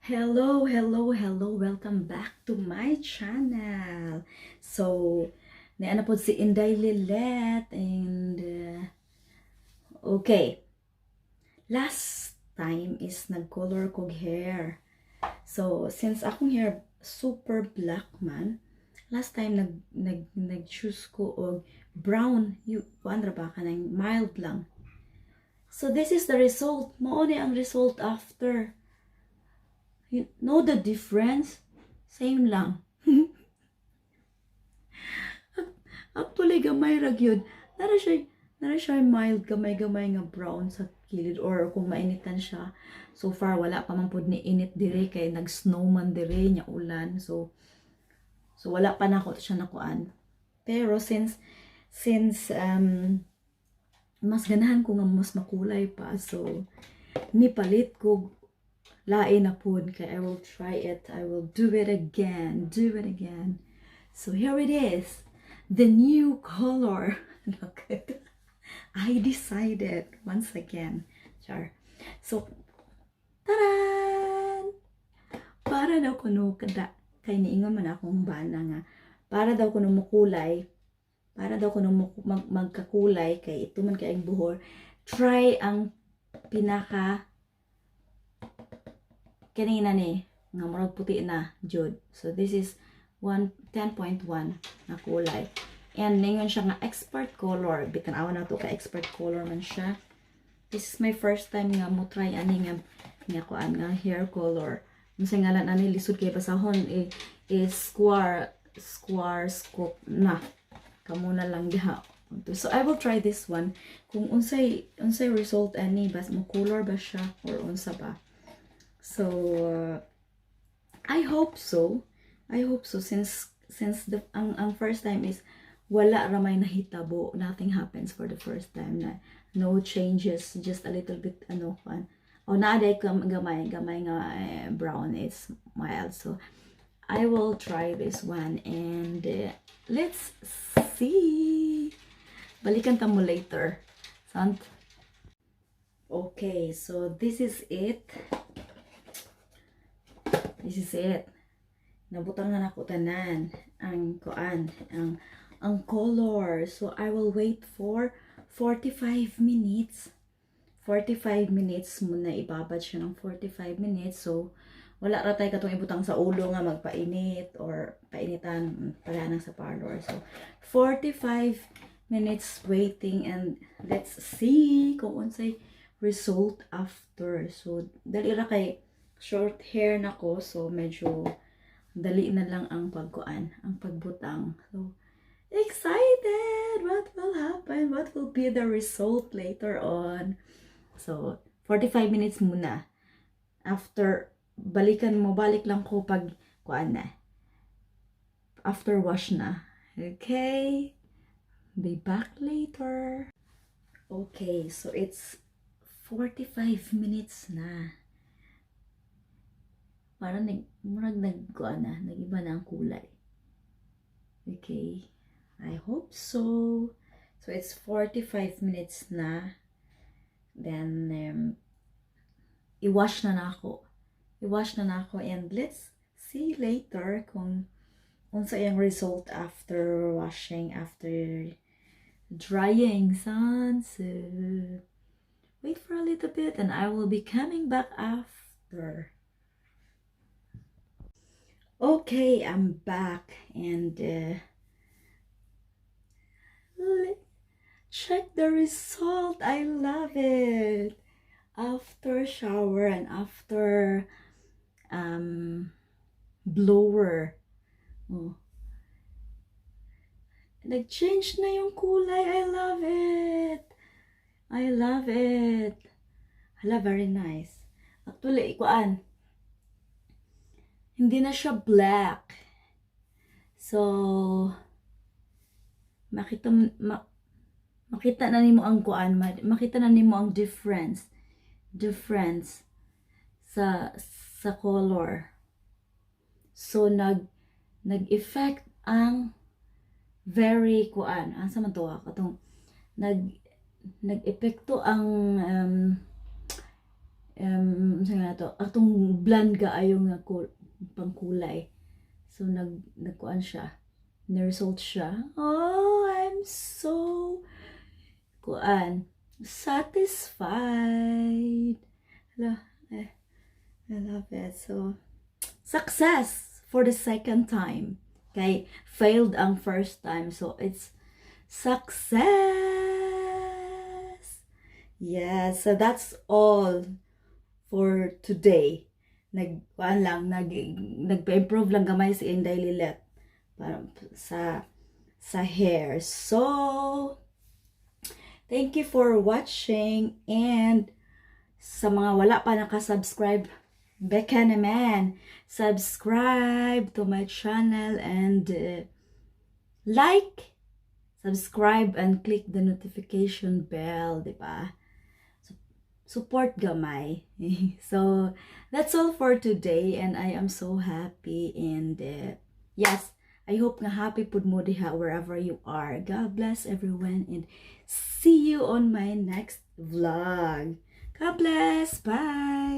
Hello, hello, hello. Welcome back to my channel. So, naa na pod si Inday Lilet and okay. Last time is nag-color kog hair. So, since akong hair super black man, last time nag nag-choose ko og brown, you kuan ra ba, kanang mild lang. So, this is the result. Mao ni ang result after. You know the difference? Same lang. Actually, gamay ra gyud. Nara siya mild, gamay-gamay nga brown sa kilid or kung mainitan siya. So far, wala pa man pud ni init dire kay nag-snow man dire nya ulan. So wala pa nako siya nakuan. Pero since mas ganahan ko nga mas makulay pa, so nipalit ko lain na pud kay I will try it. I will do it again. Do it again. So here it is. The new color. Look. I decided once again. Char. So, taran! Para daw kuno kada kay niingon man akong bana nga para daw kuno mukulay, para daw kuno magkakulay kay ito man kay ang buhok, try ang pinaka kanina ni nga murag puti na jud. So this is 1 10.1 na kulay and ningon siya nga expert color. Bitan awa na to ka expert color man siya. This is my first time nga mo try ani nga kuan nga hair color. Unsa ngalan ani? Lisod kay basahon eh, is square square scope na kamo na lang diha. So I will try this one kung unsay result ani bas mo color ba siya or unsa ba. So I hope so. I hope so since the ang first time is wala ra may nahitabo. Nothing happens for the first time na no changes, just a little bit ano kan. O naa day gamay gamay nga eh, brown, it's mild. So I will try this one and let's see. Balikan ta mo later. Sant? Okay, so this is it. This is it. Nabutang na nako tanan ang kuan, ang color. So I will wait for 45 minutes. 45 minutes muna, ibabad siya ng 45 minutes. So wala ra tay katong ibutang sa ulo nga magpainit or painitan para nang sa parlor. So 45 minutes waiting and let's see kung unsay result after. So dali ra kay short hair na ko, so medyo dali na lang ang pagkuan, ang pagbutang. So excited! What will happen? What will be the result later on? So 45 minutes muna. After balikan mo, balik lang ko pag kuan na. After wash na. Okay? Be back later. Okay, so it's 45 minutes na. Parang murag nag kuan na, nag-iba na ang kulay. Okay. I hope so. So it's 45 minutes na. Then i-wash na nako. I-wash na nako and let's see later kung unsa iyang result after washing, after drying. Sunset. Wait for a little bit and I will be coming back after. Okay, I'm back and check the result. I love it. After shower and after blower. Oh. Nag-change na yung kulay. I love it. I love it. Hala, very nice. Actually, ikuan. Hindi na siya black. So, makita na nimo ang kuan, makita na nimo ang difference sa color. So nag-effect ang very kuan, asa man to ah, katong nag-epekto ang Sa nga to, atong bland kaayo nga pangkulay. So nagkuan siya. Na-result siya. Oh, I'm so kuan satisfied. Hala, eh, I love it. So success for the second time. Kay failed ang first time. So it's success. Yeah, so that's all for today. Nag kuan lang, nagpa-improve lang gamay si Inday Lilet para sa hair. So thank you for watching, and sa mga wala pa naka-subscribe, beka naman, subscribe to my channel and like, subscribe and click the notification bell, di ba? Support gamay. So, that's all for today, and I am so happy, and yes, I hope nga happy pud mo diha wherever you are. God bless everyone and see you on my next vlog. God bless. Bye.